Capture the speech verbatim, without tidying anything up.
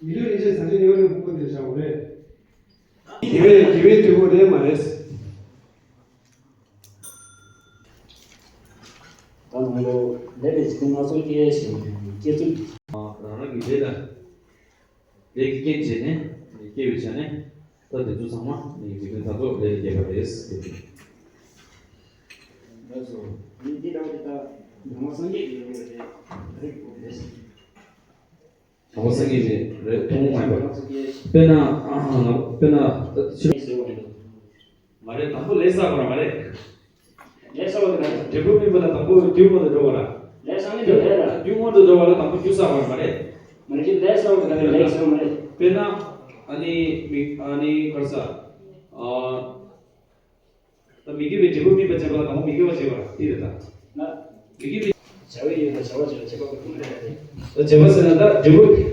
མི་ལུས་རིན་ཆེན་བཟང་ཆེན་ཡོད་རེད། ཕུང་པོ་འདིར་བཞག་པ་རེད། དགེ་བའི་དགེ་བའི་འབྲས་བུ་རེད་མ་རེད། ད་ནང་ལོ་ལས་པའི་འཇིག་རྟེན་སྣ་ཚོགས་སྐྱེ་ཞིང་སྐྱེ་ཚུལ། རང་རང་གི་ལས་ལ་ལས་ཀྱི་རྐྱེན་བྱས་ནས་སྐྱེ་བའི་ཆ་ནས་ད་དེ་ཚོ་ཚང་མ་ནི་འཇིག་རྟེན་མཐའ་ཐོག་ལས་སྐྱེས་པ་རེད། ལགས་སོ། འདི་འདྲ་བ་དེ་ད་ནང་པ་སངས་རྒྱས་ཀྱི་ལུགས་རེད། རིགས་པོ་རེད། དང་པོ་སངས་རྒྱས་ཀྱི་རེད། ཐུན་མོང་མ་ཡིན་པ། དཔེར་ན། ཨ། དཔེར་ན། ཕྱི། མ་རེད། དང་པོ་ལས་བསགས་པ་རང་མ་རེད། ལས་བསགས་པ་དེ་ག་རེད། འབྲས་བུ་སྨིན་པ་ལ་དང་པོ་རྒྱུ་སྔོན་དུ་འགྲོ་བ་ར། ལས་བསགས་ནི་འདི་རེད་ར། རྒྱུ་སྔོན་དུ་འགྲོ་བ་ལ་དང་པོ་རྒྱུ་བསགས་པ་རང་མ་རེད། མ་རེད། ལས་བསགས་པ་དེ་ག་རེད། ལས་བསགས་མ་རེད། དཔེར་ན། ཨ་ནི་མི། ཨ་ནི་ག་རེ་ཟ། ཨ། ད་མི་དགེ་བའི་འབྲས་བུ་སྨིན་པ་བྱེད་པ་ལ་དང་པོ་མི་དགེ་བ་བྱེད་པ་དེ་རེད་ད། ན། མི་དགེ་བའི། བྱ་བའི་ཡུལ་ལ་བྱ་བ་བྱེད་པ་བྱེད་པ་པོ་དེ་མ་རེད་དེ། ད་བྱེད་པ་ཟེར་ན་ད་འབྲས་བུ།